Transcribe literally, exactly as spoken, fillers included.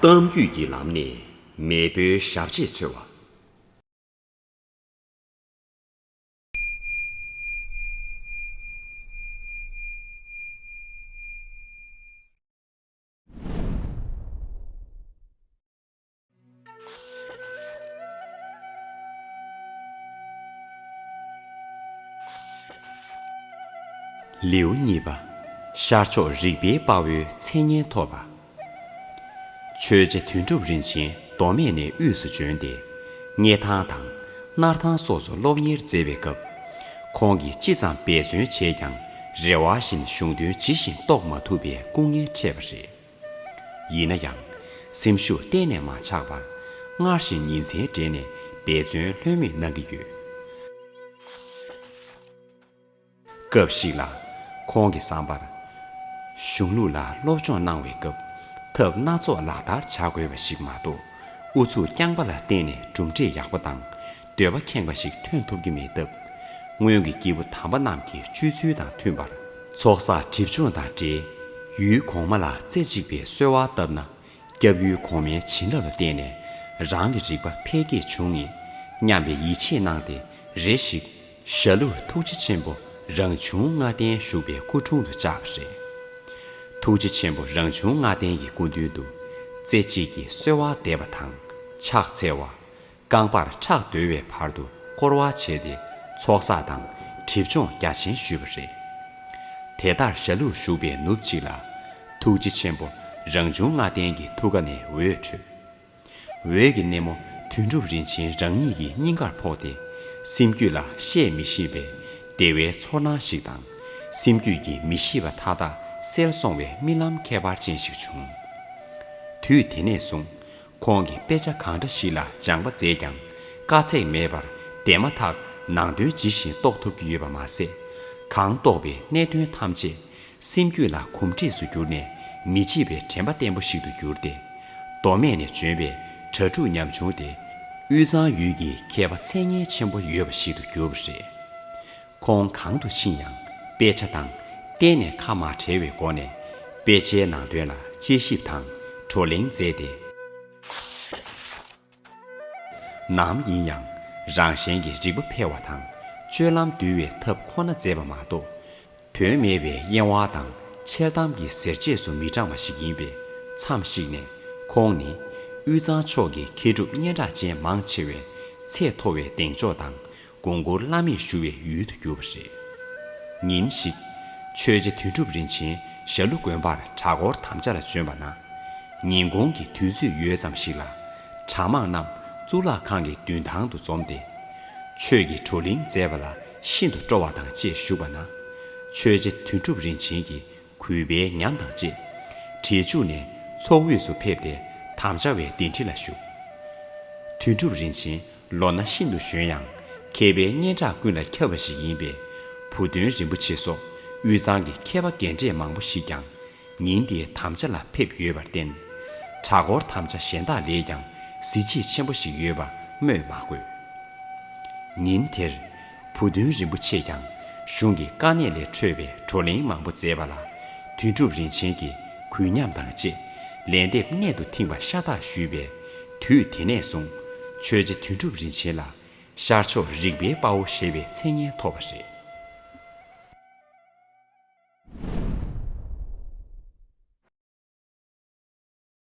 གཏམ་རྒྱུད་ཀྱི་ལམ་ནས་མེས་པོའི་ཞབས་རྗེས་འཚོལ་བ། ལེའུ་གཉིས་པ། ཤར་ཕྱོགས་རིག་པའི་དཔའ་བོའི་མཚན་སྙན་ཐོབ་པ། ཆོས་རྗེ་དོན་གྲུབ་རིན་ཆེན་མདོ་སྨད་ནས་དབུས་སུ་བྱོན་ཏེ། སྙེ་ཐང་དང་སྣར་ཐང་སོགས་སུ་སློབ་གཉེར་མཛད་པའི་སྐབས། ཁོང་གིས་ཅི་ཙམ་འབད་བརྩོན་བྱས་ཀྱང་རེ་བ་བཞིན་གཞུང་དོན་ཇི་བཞིན་རྟོགས་མ་ཐུབ་པའི་སྐུ་ངལ་འཕྲད་པ་རེད། ཡིན་ན་ཡང་། སེམས་ཤུགས་གཏན་ནས་མ་ཆག་པར། སྔར་བཞིན་ཉིན་མཚན་སྦྲེལ་ནས་འབད་བརྩོན་ལྷོད་མེད་གནང་གི་ཡོད། སྐབས་ཤིག་ལ། ཁོང་གི་བསམ་པར། གཞུང་ལུགས་ལ་སློབ་སྦྱོང་གནང་བའི་སྐབས། ཐབས་སྣ་ཚོགས་ལག་བསྟར་བྱ་དགོས་པ་ཞིག་མ་གཏོགས། ཨུ་ཚུགས་རྐྱང་པ་ལ་བརྟེན་ནས་གྲུབ་འབྲས་ཡག་པོ་དང་། འདོད་པ་ཁེངས་པ་ཞིག་ཐོན་ཐུབ་ཀྱི་མེད་སྟབས། སྔོན་གྱི་སྐྱེས་བུ་དམ་པ་རྣམས་ཀྱི་སྤྱོད་ཚུལ་དང་མཐུན་པར། ཚོགས་བསགས་སྒྲིབ་སྦྱོང་དང་འབྲེལ། ཡུལ་གོང་མ་ལ་རྩེ་གཅིག་པའི་གསོལ་བ་བཏབ་ན། སྐྱབས་ཡུལ་གོང་མའི་བྱིན་རླབས་ལ་བརྟེན་ནས་རང་གི་རིག་པ་འཕེལ་རྒྱས་འབྱུང་ངེས་སྙམ་པའི་ཡིད་ཆེས་གནང་སྟེ། རེ་ཞིག་ཞྭ་ལུ་ཐུགས་རྗེ་ཆེན་པོ་རང་བྱུང་ལྔ་ལྡན་བཞུགས་པའི་སྐུ་དྲུང་དུ་བཅར་བ་རེད། ཐུགས་རྗེ་ཆེན་པོ་རང་བྱུང་ལྔ་ལྡན་གྱི་སྐུ་མདུན་དུ། རྩེ་གཅིག་གིས་གསོལ་བ་འདེབས་པ་དང་ཕྱག་འཚལ་བ། རྐང་པར་ཕྲག་བརྡོལ་བའི་བར་དུ་བསྐོར་བ་བྱས་ཏེ། ཚོགས་བསགས་དང་སྒྲིབ་སྦྱོང་རྒྱ་ཆེན་ཞུས་པ་རེད། དེ་ལྟར་ཞྭ་ལུར་བཞུགས་པའི་ནུབ་གཅིག་ལ། ཐུགས་རྗེ་ཆེན་པོ་རང་བྱུང་ལྔ་ལྡན་གྱི་ཐུགས་ཀ་ནས་འོད་འཕྲོས། འོད་ཀྱི་སྣེ་མོ་དོན་གྲུབ་རིན་ཆེན་རང་ཉིད་ཀྱི་སྙིང་གར་ཕོག་སྟེ། སེམས་རྒྱུད་ལ་བཤད་མི་ཤེས་པའི་བདེ་བའི་ཚོར་སྣང་ཞིག་དང་། སེམས་རྒྱུད་ཀྱི་མི་ཤེས་པ་མཐའ་དག་སེལ་སོང་བའི་རྨི་ལམ་ཁྱད་པར་ཅན་ཞིག་བྱུང་། དུས་དེ་ནས་བཟུང་། ཁོང་གིས་དཔེ་ཆ་གང་འདྲ་ཞིག་ལ་སྦྱངས་པ་མཛད་ཀྱང་། དཀའ་ཚེགས་མེད་པར་འདས་མ་ཐག་ནང་དོན་ཇི་བཞིན་རྟོགས་ཐུབ་ཀྱི་ཡོད་པ་མ་ཟད། གང་རྟོགས་པའི་གནད་དོན་ཐམས་ཅད་སེམས་རྒྱུད་ལ་གོམས་འདྲིས་སུ་གྱུར་ནས། མི་བརྗེད་པའི་དྲན་པ་བརྟན་པོ་ཞིག་ཏུ་གྱུར་ཏེ། མདོ་སྨད་ནས་བྱོན་པའི་གྲྭ་ཕྲུག་ཉམ་ཆུང་དེ་དབུས་གཙང་ཡུལ་གྱི་མཁས་པ་མཚན་སྙན་ཆེན་པོ་ཡོད་པ་ཞིག་ཏུ་གྱུར་པ་རེད། ཁོང་གང་དུ་ཕྱིན་ཡང་དཔེ་ཆ་དང་གཏན་ནས་ཁ་མ་བྲལ་བའི་སྒོ་ནས། དཔེ་ཆའི་ནང་དོན་ལ་དཔྱད་ཞིབ་དང་བགྲོ་གླེང་མཛད་དེ། ནམ་ཡིན་ཡང་རང་གཞན་གྱི་རིག་པ་འཕེལ་བ་དང་། སྤྱོད་ལམ་འདུལ་བའི་ཐབས་ཁོ་ན་མཛད་པ་མ་གཏོགས། དོན་མེད་པའི་གཡེང་བ་དང་འཆལ་གཏམ་གྱི་ཟེར་བཅད་སུ་མི་བགྲང་བ་ཞིག་ཡིན་པས། མཚམས་ཤིག་ནས་ཁོང་ནི་དབུས་གཙང་ཕྱོགས་ཀྱི་མཁས་གྲུབ་སྙན་གྲགས་ཅན་མང་ཆེ་བའི་ཚད་མཐོ་བའི་གདེང་འཇོག་དང་། དགོངས་སྐོར་བླ་མེད་ཞུ་བའི་ཡུལ་དུ་གྱུར་པ་རེད། ཉིན་ཞིག་ཆོས་རྗེ་དོན་གྲུབ་རིན་ཆེན་ཞྭ་ལུ་དགོན་པར་གྲྭ་སྐོར་དམ་བཅའ་ལ་བྱོན་པ་ན། ཉིན་གུང་གི་དུས་ཚོད་ཡོལ་ཙམ་ཞིག་ལ། གྲྭ་མང་རྣམས་གཙུག་ལག་ཁང་གི་མདུན་ཐང་དུ་འཛོམས་ཏེ། ཆོས་ཀྱི་བགྲོ་གླེང་མཛད་པ་ལ་ཤིན་ཏུ་སྤྲོ་བ་དང་བཅས་བཞུགས་པ་ན། ཆོས་རྗེ་དོན་གྲུབ་རིན་ཆེན་གྱིས་གུས་པའི་ཉམས་དང་བཅས། གྲལ་མཇུག་ནས་ཚོགས་དབུས་སུ་ཕེབས་ཏེ་དམ་བཅའ་བའི་གདན་ཁྲི་ལ་བཞུགས། དོན་གྲུབ་རིན་ཆེན་ལོ་ན་ཤིན་ཏུ་གཞོན་ཡང་། མཁས་པའི་སྙན་གྲགས་ཀུན་ལ་ཁྱབ་པ་ཞིག་ཡིན་པས། བུ་སྟོན་རིན་པོ་ཆེ་སོགས་དབུས་གཙང་གི་མཁས་པ་རྒན་གྲས་མང་པོ་ཞིག་ཀྱང་ཉིན་དེའི་དམ་བཅའ་ལ་ཕེབས་ཡོད་པར་བརྟེན། གྲྭ་སྐོར་དམ་བཅའ་གཞན་དག་ལས་ཀྱང་གཟི་བརྗིད་ཆེན་པོ་ཞིག་ཡོད་པ་སྨོས་མ་དགོས། ཉིན་དེར། བུ་སྟོན་རིན་པོ་ཆེས་ཀྱང་གཞུང་གི་དཀའ་གནད་ལས་འཕྲོས་པའི་བགྲོ་གླེང་མང་པོ་མཛད་པ་ལ། དོན་གྲུབ་རིན་ཆེན་གྱིས་གུས་ཉམས་དང་བཅས་ལན་འདེབས་གནད་དུ་ཐིངས་པ་ཤ་སྟག་ཞུས་པས། དུས་དེ་ནས་བཟུང་ཆོས་རྗེ་དོན་གྲུབ་རིན་ཆེན་ལ་ཤར་ཕྱོགས་རིག་པའི་དཔའ་བོ་ཞེས་པའི་མཚན་སྙན་ཐོབ་པ་རེད།